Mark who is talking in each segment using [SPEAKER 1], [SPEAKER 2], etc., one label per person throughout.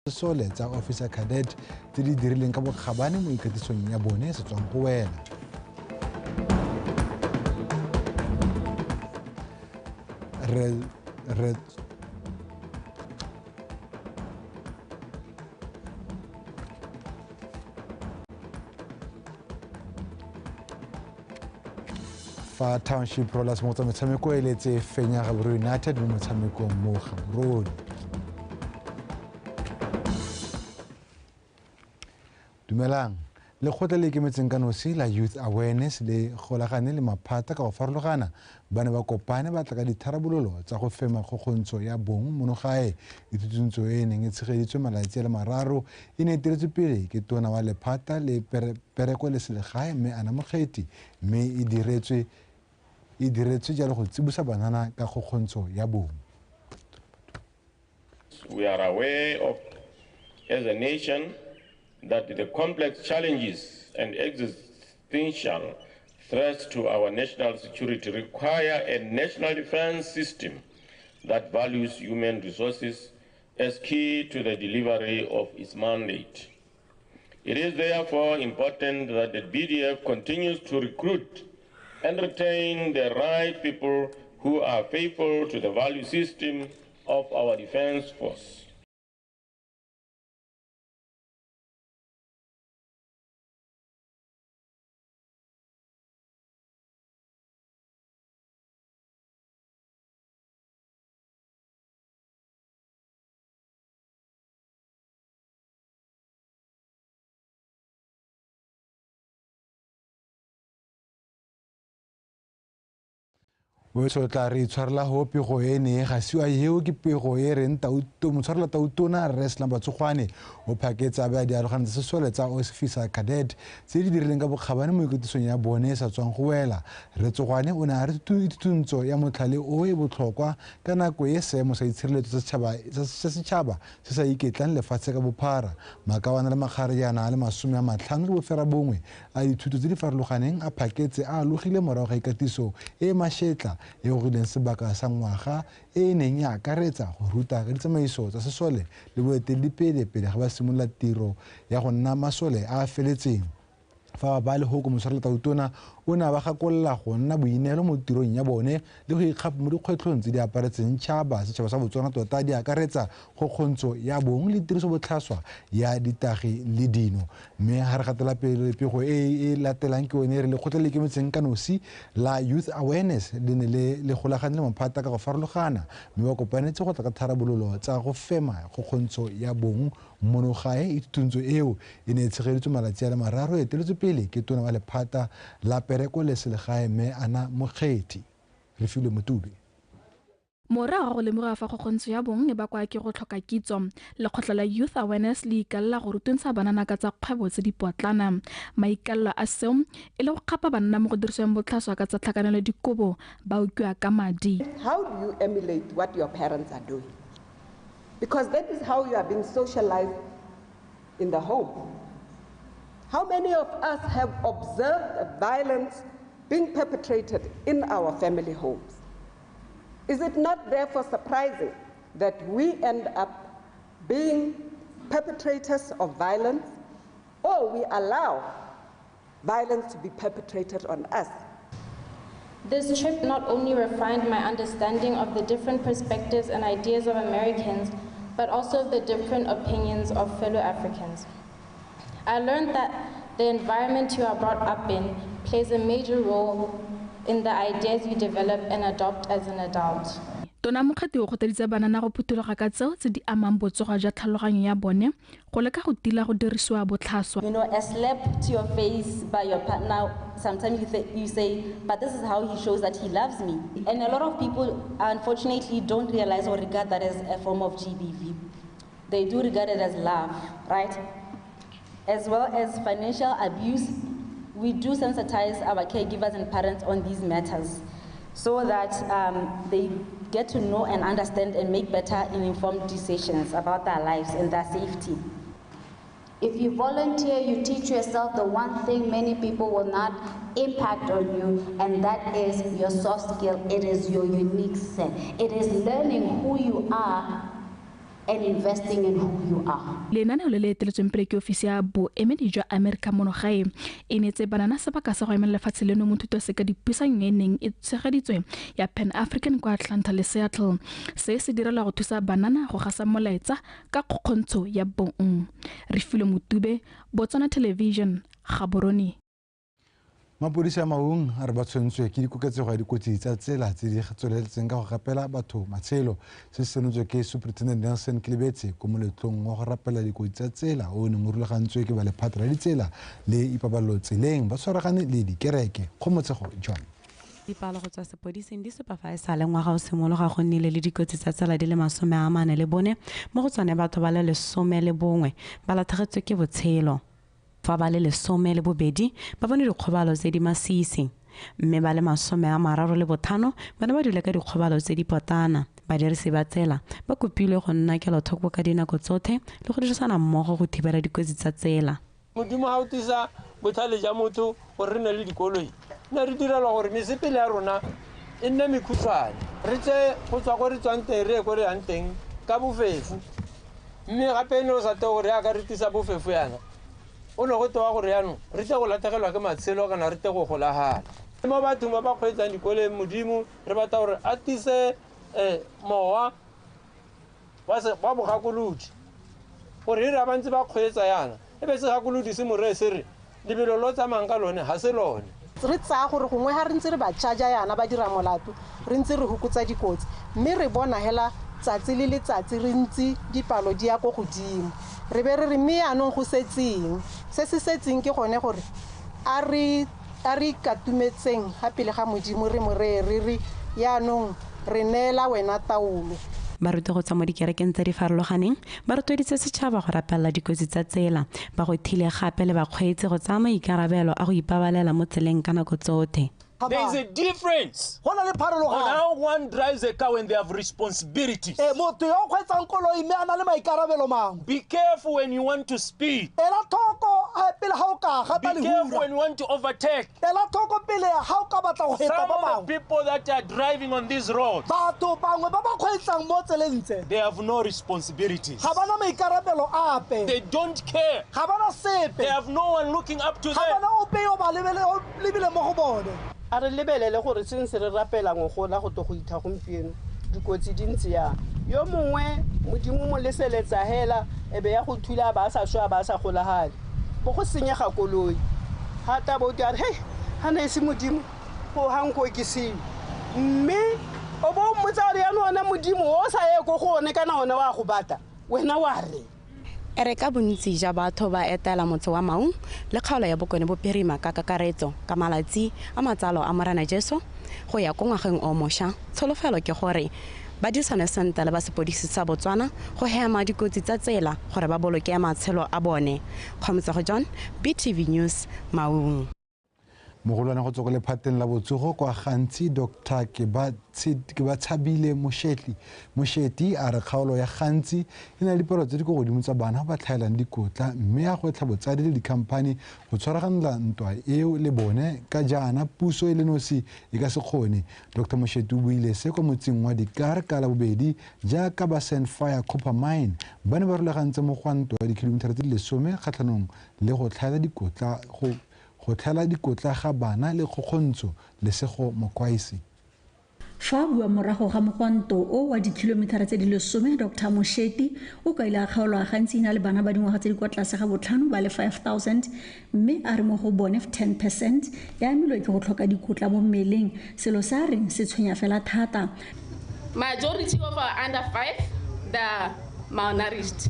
[SPEAKER 1] Sesole tsa Officer Cadet tse di dirileng ka bokgabane mo ikatisong ya bone se tswang go wela. Re fa Township Rollers mo tsa metshameko e letse fenya Gaborone United mo motshamekong mo Gaborone. Dumelang, lekgotla le ikemetseng ka nosi la Youth Awareness le golagane le maphata ka go farologana ba ne ba kopane ba tla ka ditharabololo tsa go fema kgokgontsho ya bong mono gae. Ithutuntsho e neng e tshegeditswe malatsi a le mararo e ne e eteletswe pele ke tona wa lephata le pereko le selegae mme Anna Mokgethi, mme e diretswe jalo go tsibosa banana ka kgokgontsho ya bong.
[SPEAKER 2] We are aware of as a nation that the complex challenges and existential threats to our national security require a national defense system that values human resources as key to the delivery of its mandate. It is therefore important that the BDF continues to recruit and retain the right people who are faithful to the value system of our defense force.
[SPEAKER 1] Botsho tla re itshwarela ho pego e ne ga siwa eo ke pego e reng motshwarela tautona Rre Slumber Tsogwane o phaketsa ba dialogane tsa sesole tsa Officer Cadet tse di dirileng ka bokgabane mo iketisong ya bone e sa tswang go wela. Rre Tsogwane o ne a re thutuntsho ya motlhale o e botlhokwa ka nako e seemo sa itshireletso sa setšhaba se sa iketlang lefatshe ka bophara. Makawana le makgarejana a le 59 a dithuto tse di farologaneng a phaketse a alogile morago ga ikatiso e mašetla e gorileng sebaka sa ngwaga e neng e akaretsa go ruta ka ditsamaiso tsa sesole le boeteledipele pele ga ba simolola tiro ya go nna masole a a feletseng. Fa ba le hoko motshwarela tautona o ne a ba gakolola go nna boineelo mo tirong ya bone le go ikgapa mo dikgwetlhong tse di aparetseng setšhaba sa Botswana tota di akaretsa kgokgontsho ya bong le tiriso botlhaswa ya ditagi le dino. Mme ga re gatela pele pego e e latelang ke yone e re lekgotla le ikemetseng ka nosi la Youth Awareness le ne le golagane le maphata ka go farologana mme ba kopanetse go tla ka tharabololo tsa go fema kgokgontsho ya bong mono gae. Ithutuntsho eo e ne e tshegeditswe malatsi a le mararo e eteletswe pele ke tona wa lephata la pereko le selegae mme Anna Mokgethi. Refilwe Motube.
[SPEAKER 3] Morago ga go lemoga fa kgokgontsho ya bong e bakwa ke go tlhoka kitso, lekgotla la Youth Awareness le ikaelela go rutuntsha banana ka tsa kgwebo tse di potlana. Maikaelelo a seo e le go kgapa banna mo go dirisiweng botlhaswa ka tsa tlhakanelo dikobo ba utlwa ka madi.
[SPEAKER 4] How do you emulate what your parents are doing? Because that is how you are being socialized in the home. How many of us have observed violence being perpetrated in our family homes? Is it not therefore surprising that we end up being perpetrators of violence, or we allow violence to be perpetrated on us?
[SPEAKER 5] This trip not only refined my understanding of the different perspectives and ideas of Americans, but also the different opinions of fellow Africans. I learned that the environment you are brought up in plays a major role in the ideas you develop and adopt as an adult.
[SPEAKER 3] Tona Mokgethi o kgothaditse banana go phuthuloga ka tseo tse di amang botsogo jwa tlhaloganyo ya bone go leka go tila go dirisiwa botlhaswa.
[SPEAKER 6] You know, a slap to your face by your partner, sometimes you say, but this is how he shows that he loves me. And a lot of people, unfortunately, don't realize or regard that as a form of GBV. They do regard it as love, right? As well as financial abuse, we do sensitize our caregivers and parents on these matters so that they get to know and understand and make better and informed decisions about their lives and their safety.
[SPEAKER 7] If you volunteer, you teach yourself the one thing many people will not impact on you, and that is your soft skill. It is your unique set. It is learning who you are and investing in who you are.
[SPEAKER 3] Lenaneo le le eteletsweng pele ke ofisi ya boemedi jwa Amerika mono gae e neetse banana sebaka sa go emela lefatshe leno mo thutoseka dipuisanyo e neng e tshegeditswe ya Pan African kwa Atlanta le Seattle. Se se direlwa go thusa banana go gasa molaetsa ka kgokgontsho ya bong. Refilwe Motube, Botswana Television, Gaborone.
[SPEAKER 1] Mapodisi a Maung a re ba tshwentswe ke dikoketsego ya dikotsi tsa tsela tse di tsweletseng ka go gapela batho matshelo. Se se senotswe ke Superintendent Nelson Klebetse ko moletlong wa go rapela dikotsi tsa tsela o neng o rulagantswe ke ba lephata la ditsela le ipabalelo tseleng ba tshwaragane le dikereke. Kgomotsego John.
[SPEAKER 8] Dipalo go tswa sepodising di supa fa e sale ngwaga o simologa go nnile le dikotsi tsa tsela di le 44, mo go tsone batho ba le 11 ba latlhegetswe ke botshelo. Fa ba le 12 ba bone dikgobalo tse di masisi, mme ba le 35 bone ba dule ka dikgobalo tse di potana. Badirisi ba tsela ba kopilwe go nna kelotlhoko ka dinako tsotlhe le go dirisana mmogo go thibela dikotsi tsa tsela.
[SPEAKER 9] Modimo ha o tlisa botlhale ja motho gore re nne le dikoloi, ne re direlwa gore mesepele ya rona e nne mekhutshwane, re tse go tswa ko re tswang teng re ye ko re yang teng ka bofefo. Mme gape ne o sa tee gore yaka re tlisa bofefo yana o ne go tewa gore yanong re tle go latlhegelwa ke matshelo kana re tle go golagala. Mo bathong ba ba kgweetsang dikoloi, Modimo re batla gore a tlise mowa wa bogakolodi gore e re ba ntse ba kgweetsa yana e be segakolodi se moree se re lebelo lo tsamayang ka lone ga se lone.
[SPEAKER 10] Re tsaya gore gongwe ga re ntse re ba charge yana ba dira molato, re ntse re hokotsa dikotsi, mme re bona hela tsatsi le letsatsi re ntse dipalo di ya ko godimo. Re be re re mme yaanong go setseng, se se setseng ke gone gore a re ikatumetseng ga pele ga Modimo re mo reye re re yaanong re neela wena taolo.
[SPEAKER 8] Baruti go tswa mo dikerekeng tse di farologaneng ba rotloeditse setšhaba go rapelela dikotsi tsa tsela. Ba gothile gape le bakgweetsi go tsaya maikarabelo a go ipabalela mo tseleng ka nako tsotlhe.
[SPEAKER 9] There is a difference on how one drives a car when they have responsibilities. Be careful when you want to speed. Be careful when you want to overtake. Some of the people that are driving on these roads, they have no responsibilities. They don't care. They have no one looking up to them.
[SPEAKER 11] A re lebelele gore seng se re rapela ngogola go to go itha gompieno dikotsi di ntse yang. Yo mongwe Modimo mo leseletsa hela e be ya go thula ba sa shwa ba sa golagale, bo go senyega koloi ga ta bo ke a re hei ga ne se Modimo go hanko ke seo, mme o bo mmotsa gore yana ona Modimo o sa ye ko go one kana one wa go bata wena wa re.
[SPEAKER 8] Ere ka bontsi ja batho ba etela motse wa Maung le kgaolo ya Bokone Bophirima ka kakaretso ka malatsi a matsalo a Morena Jesu go ya ko ngwageng o mošwa, tsholofelo ke gore ba dirisane sentle le ba sepodisi sa Botswana go hema dikotsi tsa tsela gore ba boloke matshelo a bone. Kgomotsego John, BTV News, Maung.
[SPEAKER 1] Mogolwane go tswa ko lephateng la botsogo kwa Gantsi, Dr Kebatshabile Mosheti a re kgaolo ya Gantsi e na le dipalo tse di ko godimo tsa bana ba tlhaelang dikotla, mme a gwetlha botsadi le dikhamphani go tshwaraganela ntwa eo le bone ka jaana puso e le nosi e ka se kgone. Dr Mosheti o buile se kwa motseng wa Dikar ka Labobedi jaaka ba Sandfire Copper Mine ba ne ba rulagantse mogwanto wa dikilomitara tse di 10 kgatlhanong le go tlhaela dikotla go tlhaela dikotla ga bana le kgokgontsho. Lesego Mokwaisi.
[SPEAKER 12] Fa bua morago ga mogwanto o wa dikilomitara tse di 10, Dr Mosheti o kaile a kgaolo a Gantsi e na le bana ba dingwaga tse di kwa tlase ga 5 ba le 5000, mme a re mo go bone 10% ya amilwe ke go tlhoka dikotla mo mmeleng, selo se a reng se tshwenya fela thata.
[SPEAKER 13] Majority of our under 5 they are malnourished.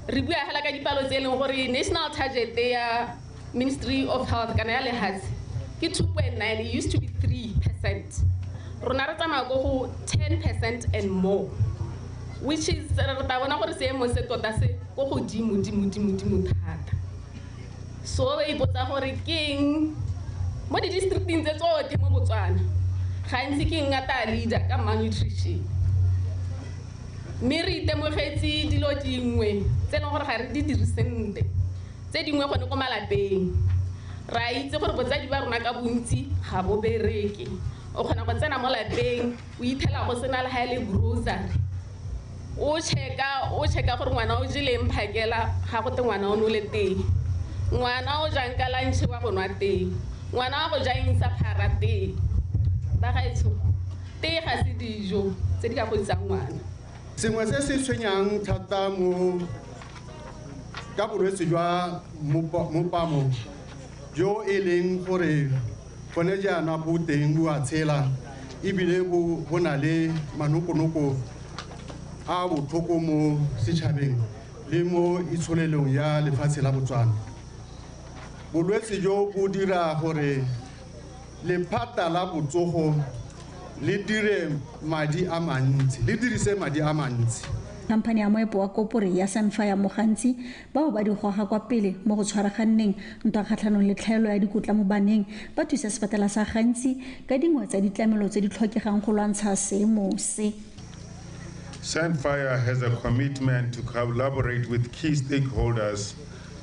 [SPEAKER 13] Re bua hela ka dipalo tse e leng gore national target ya Ministry of Health kana ya lehatshe ke 2.9, it used to be 3%. Rona re tsamaya ko go 10% and more, which is re tla bona gore seemo se tota se ko godimo dimo dimo dimo thata. So re ipotsa gore ke eng mo di-districting tse tsotlhe mo Botswana gantsi ke eng a leader ka malnutrition, mme re itemogetse dilo dingwe tse e leng gore ga re di dire sentle, tse dingwe gone ko malapeng. Re a itse gore botsadi ba rona ka bontsi ga bo bereke, o kgona go tsena mo lapeng o ithela go sena le ga e le grocery. O checka gore ngwana o jeleng phakela ga go te ngwana o nole tee. Ngwana o jang ka lunch wa go nwa tee. Ngwana wa go jang sa phara tee. Ba gaetsho tee ga se dijo tse di ka godisang ngwana.
[SPEAKER 14] Sengwe se se tshwenyang thata mo ka bolwetse jwa mopamo jo e leng gore gone jaana bo teng bo a tshela ebile bo na le manokonoko a botlhoko mo setšhabeng le mo itsholelong ya lefatshe la Botswana. Bolwetse jo bo dira gore lephata la botsogo le dire madi a mantsi, le dirise madi a mantsi.
[SPEAKER 12] Khamphane ya moepo wa kopore ya Sandfire mo gantsi bao ba di goga kwa pele mo go tshwaraganneng ntwa kgatlhanong le tlhaelo ya dikotla mo baneng ba thusa sepatela sa gantsi ka dingwe tsa ditlamelo tse di tlhokegang go lwantsha seemo se.
[SPEAKER 15] Sandfire has a commitment to collaborate with key stakeholders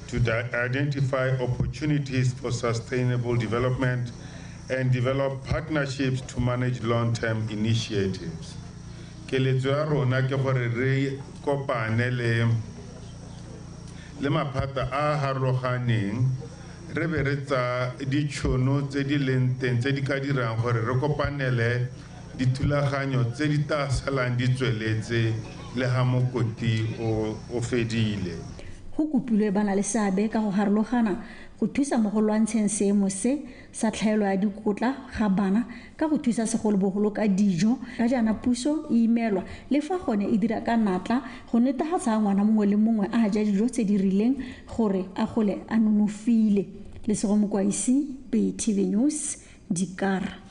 [SPEAKER 15] to identify opportunities for sustainable development and develop partnerships to manage long-term initiatives. Keletso ya rona ke gore re kopane le maphata a harologaneng re be re tsa ditšhono tse di leng teng tse di ka dirang gore re kopanele dithulaganyo tse di tla salang di tsweletse le ha mokoti o fedile.
[SPEAKER 12] Go kopilwe ba na le seabe ka go harologana go thusa mo go lwantsheng seemo se sa tlhaelo ya dikotla ga bana ka go thusa segolobogolo ka dijo ka jaana puso e imelwa le fa gone e dira ka natla go netefatsa ngwana mongwe le mongwe a ja dijo tse di rileng gore a gole a nonofile. Lesego Mokwaisi, BTV News, Dikara.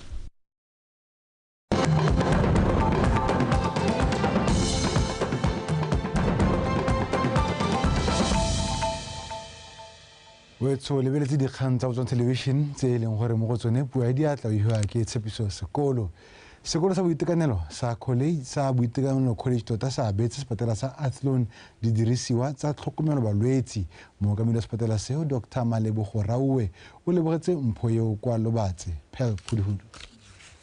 [SPEAKER 1] Wetso lebeletse dikgang tsa Botswana Television tse e leng gore mo go tsone puo ya diatla o iwa ke Tshepiso Sekolo. Sekolo sa boitekanelo sa college sa boitekanelo college tota sa abetse sepatela sa Athlone didirisiwa tsa tlhokomelo balwetsi. Mookamedi wa sepatela seo Dr. Malebogo Rauwe o lebogetse mpho eo kwa Lobatse. Pearl Phuduhudu.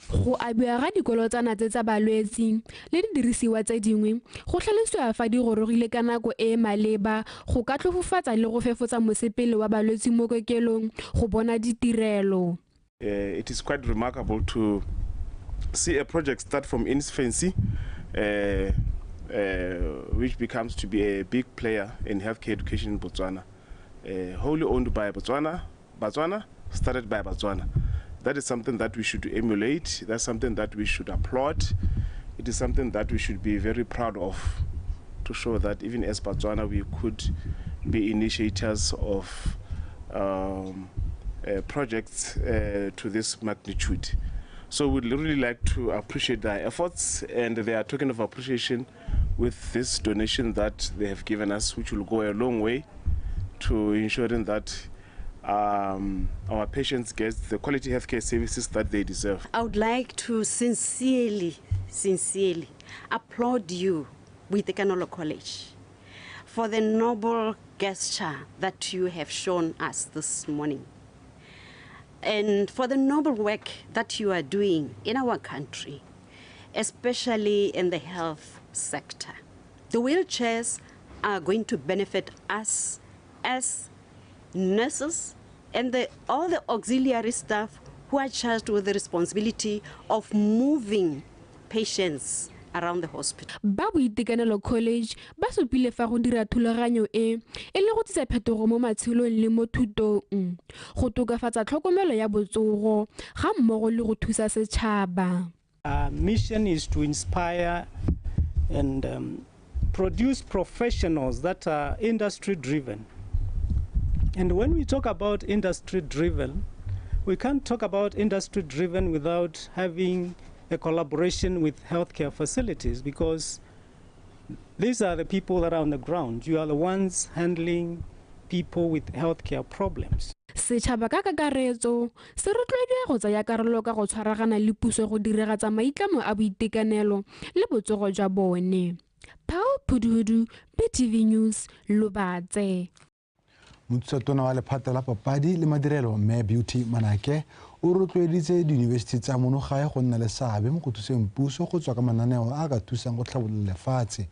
[SPEAKER 16] Go abiwa ga dikolotsana tse tsa balwetsi le didirisiwa tse dingwe go tlhalosiwa fa di gorogile ka nako e e maleba go ka tlhofofatsa le go fefotsa mosepele wa balwetsi mo kokelong go bona ditirelo.
[SPEAKER 17] It is quite remarkable to see a project start from infancy, which becomes to be a big player in healthcare education in Botswana. Wholly owned by Botswana, Botswana, started by Botswana. That is something that we should emulate. That's something that we should applaud. It is something that we should be very proud of, to show that even as Botswana, we could be initiators of projects to this magnitude. So we'd really like to appreciate their efforts and their token of appreciation with this donation that they have given us, which will go a long way to ensuring that our patients get the quality healthcare services that they deserve.
[SPEAKER 18] I would like to sincerely, sincerely applaud you, Boitekanelo College, for the noble gesture that you have shown us this morning, and for the noble work that you are doing in our country, especially in the health sector. The wheelchairs are going to benefit us as nurses and all the auxiliary staff who are charged with the responsibility of moving patients around the hospital.
[SPEAKER 16] Ba Boitekanelo College ba supile fa go dira thulaganyo e e le go tsisa phetogo mo matshelong le mo thutong, go tokafatsa tlhokomelo ya botsogo ga mmogo le go thusa setšhaba.
[SPEAKER 19] Our mission is to inspire and produce professionals that are industry driven. And when we talk about industry driven, we can't talk about industry driven without having a collaboration with healthcare facilities, because these are the people that are on the ground. You are the ones handling people with healthcare problems.
[SPEAKER 16] Setšhaba ka kakaretso se rotloediwa go tsaya karolo ka go tshwaragana le puso go diragatsa maitlamo a boitekanelo le botsogo jwa bone. Pao Phuduhudu, BTV News, Lobatse.
[SPEAKER 1] Motsatona wa lephata la papadi le madirelo Mme Beauty Manake o rotloeditse diyunibesithi tsa mono gae go nna le seabe mo go thuseng puso go tswa ka mananeo a ka thusang go tlhabolola lefatshe.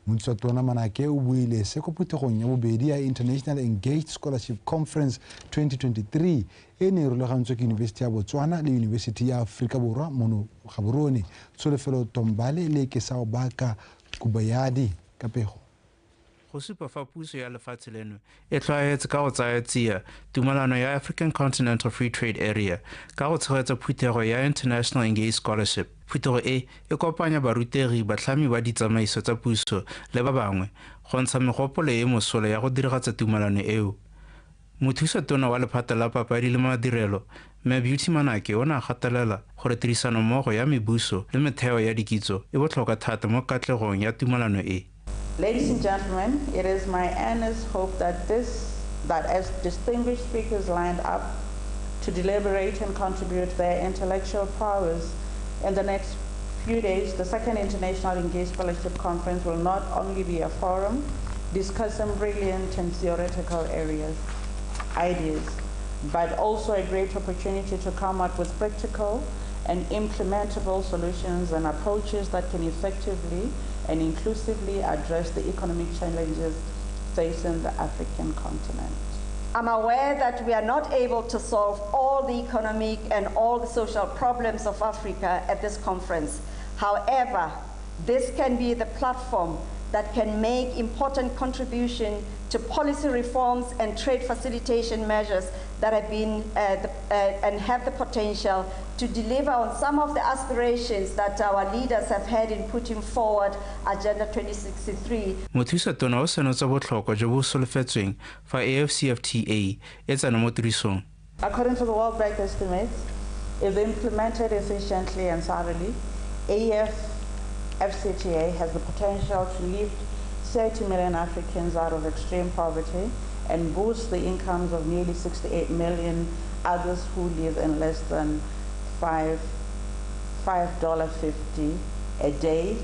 [SPEAKER 1] Mothusa Manake o buile se ko phuthegong ya bobedi ya International Engaged Scholarship Conference 2023 e ne e rulagantswe ke Yunibesithi ya Botswana le Yunibesithi ya Aforika Borwa mono Gaborone. Tsholofelo Tombale le Kesaobaka Kubayadi ka pego.
[SPEAKER 20] Go supa fa puso ya lefatshe leno e tlwaetse ka go tsaya tsia tumalano ya African Continental Free Trade Area ka go tshegetsa phuthego ya International Engaged Scholarship. Phuthego e e kopanya barutegi, batlhami ba ditsamaiso tsa puso le ba bangwe go ntsha megopolo e mosola ya go diragatsa tumalano eo. Mothusa tona wa lephata la papadi le madirelo Mme Beauty Manake o ne a gatelela gore tirisanommogo ya mebuso le metheo ya dikitso e botlhokwa thata mo katlegong ya tumalano e.
[SPEAKER 21] Ladies and gentlemen, it is my earnest hope that as distinguished speakers lined up to deliberate and contribute their intellectual prowess in the next few days, the second International Engaged Scholarship Conference will not only be a forum discussing brilliant and theoretical ideas, but also a great opportunity to come up with practical and implementable solutions and approaches that can effectively and inclusively address the economic challenges facing the African continent.
[SPEAKER 22] I'm aware that we are not able to solve all the economic and all the social problems of Africa at this conference. However, this can be the platform that can make important contribution to policy reforms and trade facilitation measures that have been and have the potential to deliver on some of the aspirations that our leaders have had in putting forward Agenda 2063.
[SPEAKER 20] Mothusa tona o senotse botlhokwa jo bo solofetsweng fa AfCFTA e tsena mo tirisong.
[SPEAKER 21] According to the World Bank estimates, if implemented efficiently and thoroughly, AfCFTA has the potential to lift 30 million Africans out of extreme poverty and boost the incomes of nearly 68 million others who live in less than $5.50 a day,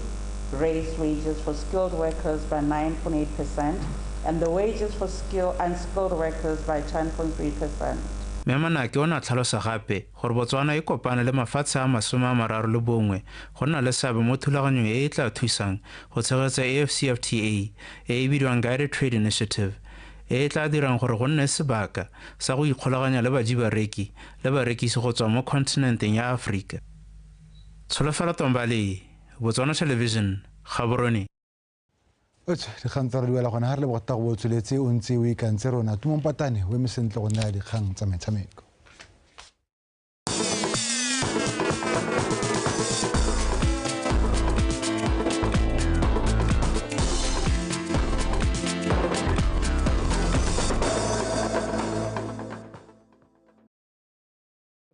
[SPEAKER 21] raise wages for skilled workers by 9.8% and the wages for skilled and unskilled workers by 10.3%.
[SPEAKER 20] Mme Manake o ne a tlhalosa gape gore Botswana e kopane le mafatshe a 31 go nna le seabe mo thulaganyong e e tla thusang go tshegetsa AfCFTA e e bidiwang Guided Trade Initiative e e tla dirang gore go nne sebaka sa go ikgolaganya le bajibareki le barekisi go tswa mo kontinenteng ya Aforika. Tsholofelo Tombale, Botswana Television, Gaborone.
[SPEAKER 1] Dikgang tsa re duela gone ga re le bogota go bo tsweletse o ntse o ikantse rona Tumompatane o eme sentle go naya dikgang tsa metshameko.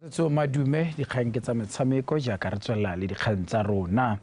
[SPEAKER 23] Tso madume dikgang ke tsa metshameko jaaka re tswelela le dikgang tsa rona.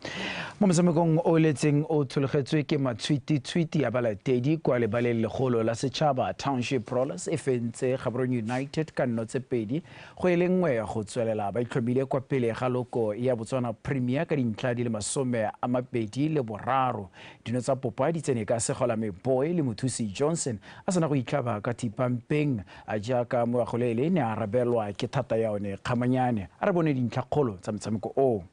[SPEAKER 23] Mo motshamekong o letseng o tshologetswe ke matshwititshwiti ya balatedi kwa lebaleng legolo la setšhaba Township Rollers e fentse Gaborone United ka 0-2 go e le nngwe go tswelela ba itlhomile kwa pele ga loko ya Botswana Premier ka dintlha di le 23. Dino tsa popa di tsene ka Segola Meboe le Mothusi Johnson a sena go itlhaba ka thipampeng a jaaka moagolele ne a arabelwa ke thata ya one Kgamanyane. A re bone dintlhakgolo tsa motshameko o.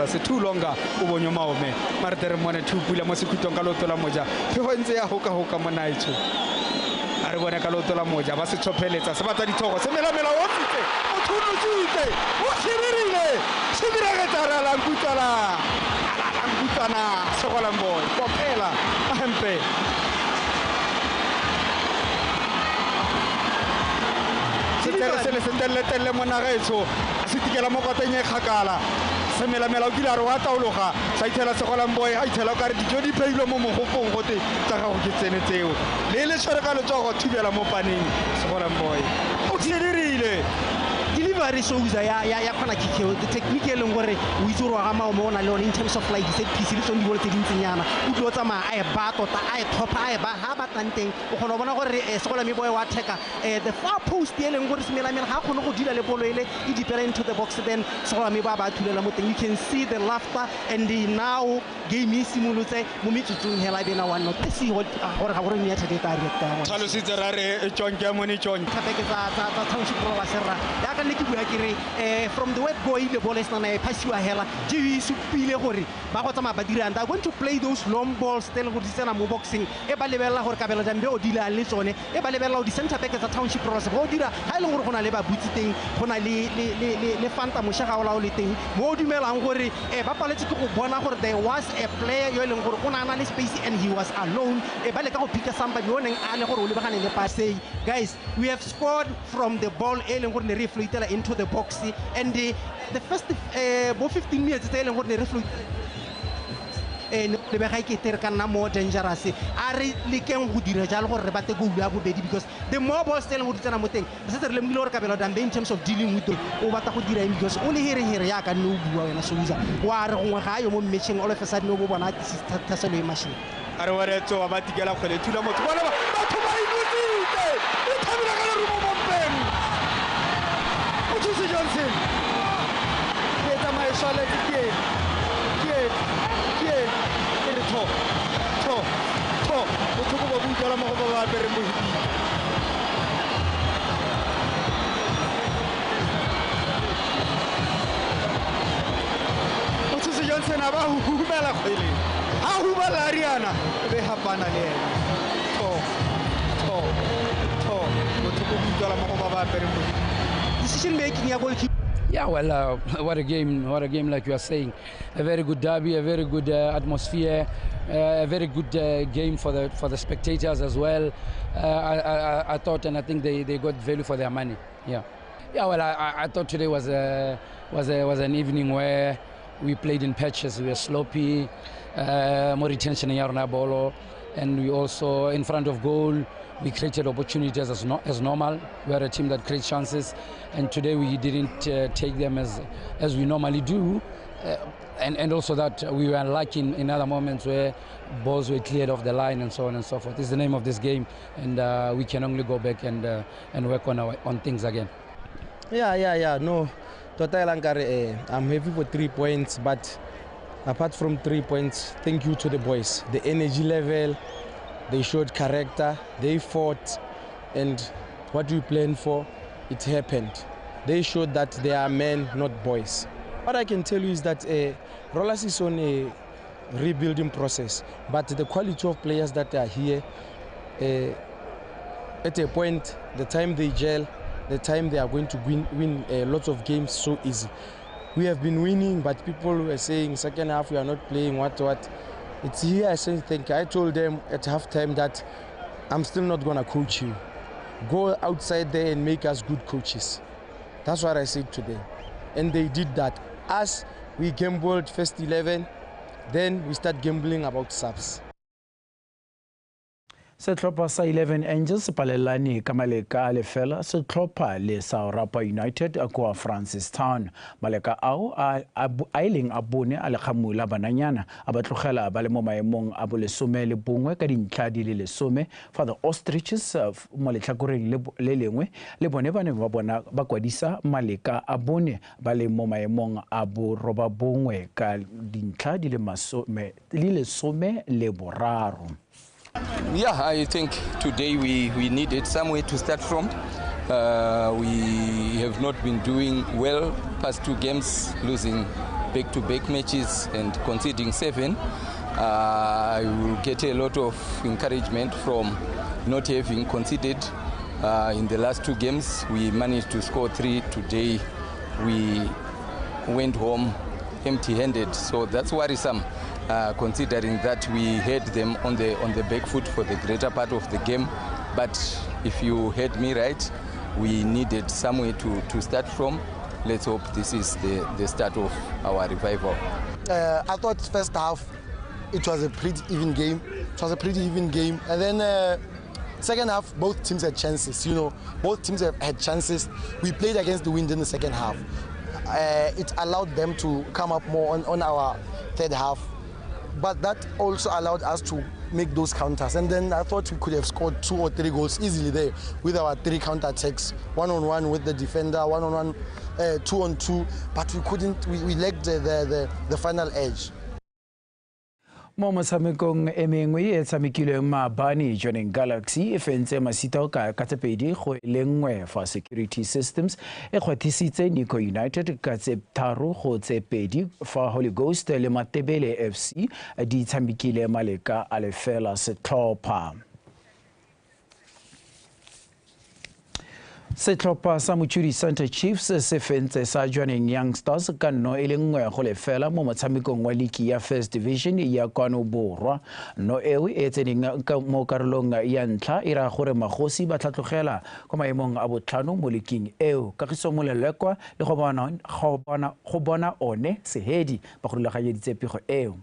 [SPEAKER 24] Se too longer o bonyo maome mare tere mone two pula mo sekhutong ka leoto la moja phego ntse ya hoka mo naitsho a re bone ka leoto la moja ba se tshopheletsa se batla dithogo se melamela o tsitse o thunositse o tshirerile se diragetsa ra la nkutswana la nkutswana Segolang boy kopela hempe se le sentelletelle mo nagaetsho a se tikela mo koteng e kgakala se melamela o kile a re wa taologa sa ithela Segolang boy a ithela o kare dijo di pheilwe mo mogopong gote tsa gago ke tsene tseo le le tshwere ka letsogo thubela mo paneng Segolang boy o tshidirile
[SPEAKER 25] delivery shows ya kgona kick eo the technique e leng gore o itse gore wa ga maomo o na le yone in terms of like set piece le tsone dibolo tse dintsinyana o tlo tsamaya a e ba tota a e thopa a e ba ha batlang teng o kgona go bona gore Segola Meboe wa theka the far post e leng gore Semelamela ga a kgone go dula le bolo ele e dipela into the box, then Segola Meboe ba thulela mo teng. You can see the laughter and the now game e simolotse mo metsotsong hela bena 1-0 see gore ga gore United e tla reacta
[SPEAKER 24] tlhalositse ra re tšong ke mone tšong
[SPEAKER 25] gape ke tsa Township Rollers rra ya ka ne ke bua ke re from the word go ile ball e sena e phasiwa hela je supile gore ba go tsamaya ba dirang. They are going to play those long balls tse leng gore di tsena mo boxing e ba lebelela gore Kabelo Dambe o dila le tsone e ba lebelela di center back tsa Township Rollers go dira ha e leng gore go na le ba butse teng go na le Fanta Moshaga o la o le teng mo o dumelang gore ba paletse ke go bona gore there was a player yo e leng gore o na na le space and he was alone e ba leka go picka somebody yo neng a le gore o lebagane le pass. Guys, we have scored from the ball e leng gore ne re floatela into the box and the first bo 15 minutes tse e leng gore ne re floatela lebega ke tere ka nna more dangerous a re lekeng go dira jalo gore re bate goal ya bobedi because the more balls tse leng go di tsena mo teng re setse re lemogile gore Kabelo Dambe in terms of dealing with o batla go dira eng because o le here ya ka nne o bua wena Souza wa re gongwe ga yo mo matching all of a sudden o bo bona tlhaselo e machine
[SPEAKER 24] a re wa tsoa ba tikela kgwele thula motho bona batho ba inotite e thabile ka lerumo mo mpeng o Thuse Johnson ke tsamaiso le ke re tho tho tho botlhoko bo utlwala mo go ba ba apereng bohipidi. O Thuse Johnson a ba hubela kgwele ha hubela Ariana e be hapana le ena tho tho tho botlhoko bo utlwala mo go ba ba apereng bohipidi.
[SPEAKER 25] Decision making ya goalkeeper.
[SPEAKER 2] Yeah, well, what a game, like you are saying. A very good derby, a very good atmosphere, a very good game for the spectators as well. I thought, and I think they got value for their money. Yeah, yeah. Well, I thought today was an evening where we played in patches. We were sloppy, more retention in Yarona Bolo, and we also in front of goal. We created opportunities as normal. We are a team that creates chances, and today we didn't take them as we normally do, and also that we were unlucky in other moments where balls were cleared off the line and so on and so forth. It's the name of this game, and we can only go back and work on things again.
[SPEAKER 4] Yeah. No, Tota Lankare, I'm happy for 3 points, but apart from 3 points, thank you to the boys. The energy level. They showed character, they fought, and what we planned for, it happened. They showed that they are men, not boys. What I can tell you is that Rollers is on a rebuilding process, but the quality of players that are here, at a point, the time they gel, the time they are going to win lots of games so easy. We have been winning, but people were saying second half we are not playing, what. It's here I say thank you. I told them at halftime that I'm still not going to coach you. Go outside there and make us good coaches. That's what I said to them. And they did that. Us, we gambled first 11, then we start gambling about subs.
[SPEAKER 23] Setlhopha sa 11 Angels palelane ka maleka a lefela setlhopha le sa Orapa United kwa Francistown. Maleka ao a ileng a bone a lekgamu la bananyana a ba tlogela ba le mo maemong a bolesome le bongwe ka dintlha di le 10 fa the Ostriches mo letlhakoreng le lengwe le bone ba ne ba bona ba kwadisa maleka a bone ba le mo maemong a borobabongwe ka dintlha di le 13.
[SPEAKER 5] Yeah, I think today we needed somewhere to start from. We have not been doing well past two games, losing back-to-back matches and conceding 7. I will get a lot of encouragement from not having conceded in the last two games. We managed to score 3. Today we went home empty-handed, so that's worrisome. Considering that we had them on the back foot for the greater part of the game. But if you heard me right, we needed somewhere to start from. Let's hope this is the start of our revival.
[SPEAKER 6] I thought first half it was a pretty even game. It was a pretty even game. And then second half, both teams had chances. You know, both teams have had chances. We played against the wind in the second half. It allowed them to come up more on our third half. But that also allowed us to make those counters. And then I thought we could have scored 2 or 3 goals easily there with our 3 counter-attacks, 1-on-1 with the defender, 1-on-1, 2-on-2. But we couldn't, we lacked the final edge.
[SPEAKER 23] Mo motshamekong e mengwe e tshamekilweng maabane, Jwaneng Galaxy e fentse Masitao ka tse 2-1, fa Security Systems e kgwathisitse Nico United ka tse 3-2, fa Holy Ghost le Matebele FC di tshamekile maleka a lefela setlhopha. Setlhopha sa Mochudi Center Chiefs se fentse sa Jwaneng Young Stars ka 1-0 mo motshamekong wa liki ya First Division ya kwano Borwa. No eo e tseneng mo karolong ya ntlha e raya gore magosi ba tlhatlogela kwa maemong a botlhano mo liking eo. Kagiso Molelekwa le go bona one Sehedi ba go rulaganyeditse pego eo.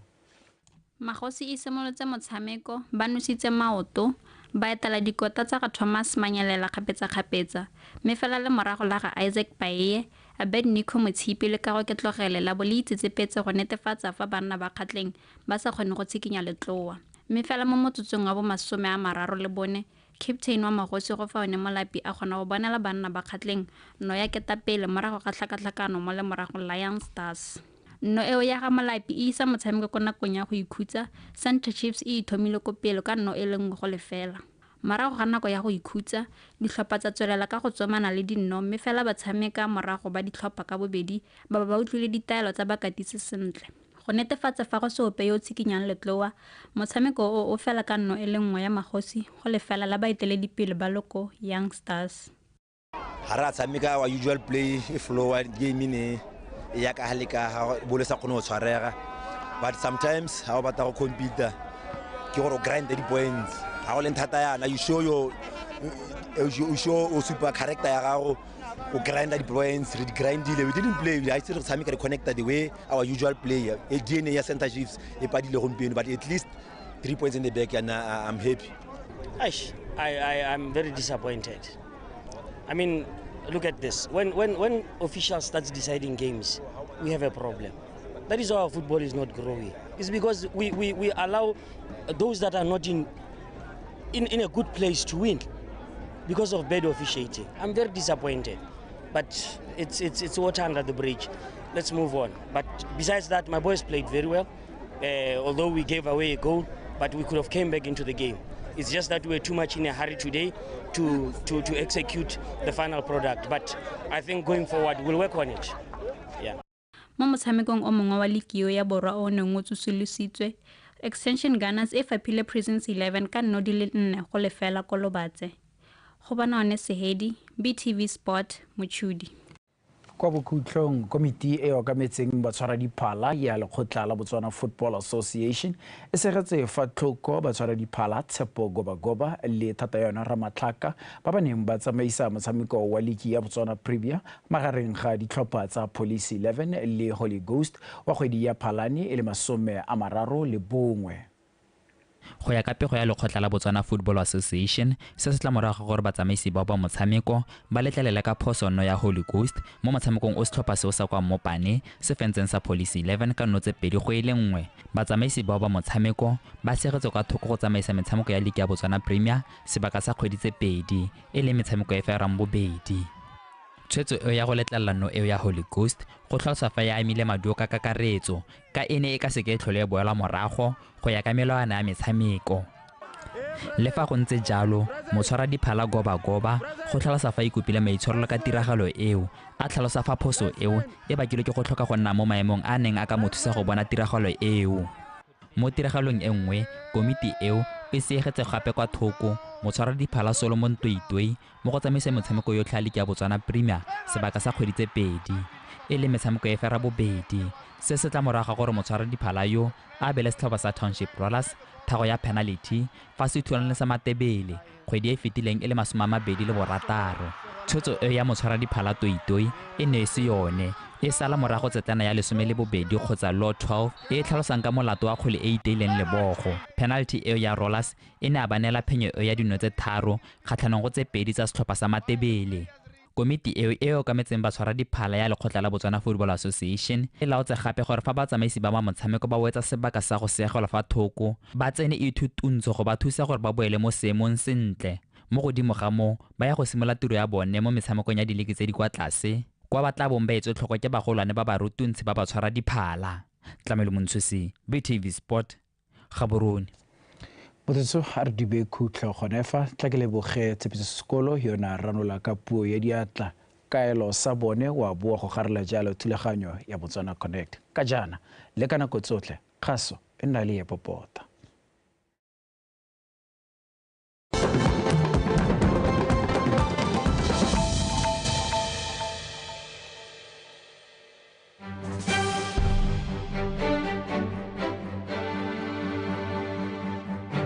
[SPEAKER 3] Magosi e simolotse motshameko ba nositse maoto, ba etela dikota tsa ga Thomas Manyelela kgapetsa-kgapetsa, mme fela le morago la ga Isaac Paeye, Abednico Motshipi le Kago Ketlogele la bo le itsetsepetse go netefatsa fa banna ba Kgatleng ba sa kgone go tshikinya letloa. Mme fela mo motsotsong wa bo 34, captain wa magosi go fa one Molapi a kgona go bonela banna ba Kgatleng no ya ketapele morago ga tlhakatlhakano mo le morago la Young Stars. No eo ya ga Molapi e isa motshameko ko nakong ya go ikhutsa, Center Chiefs e ithomile ko pele ka 1-0. Morago ga nako ya go ikhutsa, ditlhopha tsa tswelela ka go tsomana le dinno, mme fela ba tshameka morago ba ditlhopha ka bobedi ba ba utlwile ditaelo tsa bakatisi sentle. Go netefatsa fa go se ope yo o tshikinyang letloa, motshameko o o fela ka 1 ya magosi go lefela la baeteledipele ba loko Young Stars.
[SPEAKER 7] Ha re a tshameka wa usual play e flow game ne ya ka haleka bolo sa kgone go tshwarega, but sometimes ha o batla go compete ke gore o grind the points. Ha o le thata yana, you show your you show o super character ya gago, o grind the points. Re grindile, we didn't play, I still tshameka re connected the way our usual play. E DNA ya Center Chiefs e padile gompieno, but at least 3 points in the back and I'm happy.
[SPEAKER 9] Aish, I'm very disappointed. I mean, look at this. When officials start deciding games, we have a problem. That is why our football is not growing. It's because we allow those that are not in a good place to win because of bad officiating. I'm very disappointed, but it's water under the bridge. Let's move on. But besides that, my boys played very well. Although we gave away a goal, but we could have came back into the game. It's just that we were too much in a hurry today to execute the final product. But I think going forward, we'll work on it. Yeah.
[SPEAKER 3] Mo motshamekong o mongwe wa liki ya Borwa o neng o tsosolositswe, Extension Gunners e faphile Prisons 11 ka 0-4 ko Lobatse. Go bona one Sehedi, BTV Sport, Mochudi.
[SPEAKER 23] Kwa bokhutlong, komiti e okametseng batshwaradiphala ya lekgotla la Botswana Football Association e segetse fa tlhoko batshwaradiphala Tshepo Gobagoba le thata yona Ramatlhaka ba ba neng ba tsamaisa motshameko wa liki ya Botswana Premier magareng ga ditlhopha tsa Police 11 le Holy Ghost wa kgwedi ya Phalane e le 31.
[SPEAKER 10] Go ya ka pego ya lekgotla la Botswana Football Association, se se tla morago gore batsamaisi bao ba motshameko ba letlelele ka phoso no ya Holy Ghost mo motshamekong o setlhopha seo sa kwa Mopane se fentseng sa Police 11 ka 2-1. Batsamaisi bao ba motshameko ba segetse kwa thoko go tsamaisa metshameko ya liki ya Botswana Premier sebaka sa kgwedi tse 2, e leng metshameko e ferang bobedi. Tshwetso eo ya go letlelela no eo ya Holy Ghost go tlhalosa fa ya amile maduo ka kakaretso, ka e ne e ka seke e tlhole e boelwa morago go ya ka melawana ya metshameko. Le fa go ntse jalo, motshwaradiphala Gobagoba go tlhalosa fa ikopile maitshwarelo ka tiragalo eo, a tlhalosa fa phoso eo e bakilwe ke go tlhoka go nna mo maemong a neng a ka mo thusa go bona tiragalo eo. Mo tiragalong e nngwe, komiti eo e seegetse gape kwa thoko motshwaradiphala Solomon Toitoi mo go tsamaiseng motshameko yotlhe ya liki ya Botswana Premier sebaka sa kgwedi tse 2, e leng metshameko e fera bobedi. Se se tla morago ga gore motshwaradiphala yo a abele setlhopha sa Township Rollers thago ya penalty fa se thulana le sa Matebele kgwedi e fetileng e le 26. Tshwetso eo ya motshwaradiphala Toitoi e ne e se yone, e sala morago tsetlana ya 12 kgotsa Law 12 e e tlhalosang ka molato wa kgwele e iteileng lebogo. Penalty eo ya Rollers e ne a ba neela phenyo eo ya dino tse 3 kgatlhanong go tse 2 tsa setlhopha sa Matebele. Komiti eo e okametseng batshwaradiphala ya lekgotla la Botswana Football Association e laotse gape gore fa batsamaisi ba motshameko ba wetsa sebaka sa go seegelwa fa thoko, ba tsene ithutuntsho go ba thusa gore ba boele mo seemong sentle. Mo godimo ga moo, ba ya go simolola tiro ya bone mo metshamekong ya diliki tse di kwa tlase, kwa ba tla bong ba etswe tlhoko ke bagolwane ba barutuntshi ba batshwaradiphala. Tlamelo Montshosi, BTV Sport, Gaborone.
[SPEAKER 23] Motsotso a re dibe khutlo gone fa tla ke leboge Tshepiso Sekolo yona ranola ka puo ya diatla kaelo sa bone wa boa go garela jalo thulaganyo ya Botswana Connect ka jaana le ka nako tsotlhe kgaso e nna le e popota.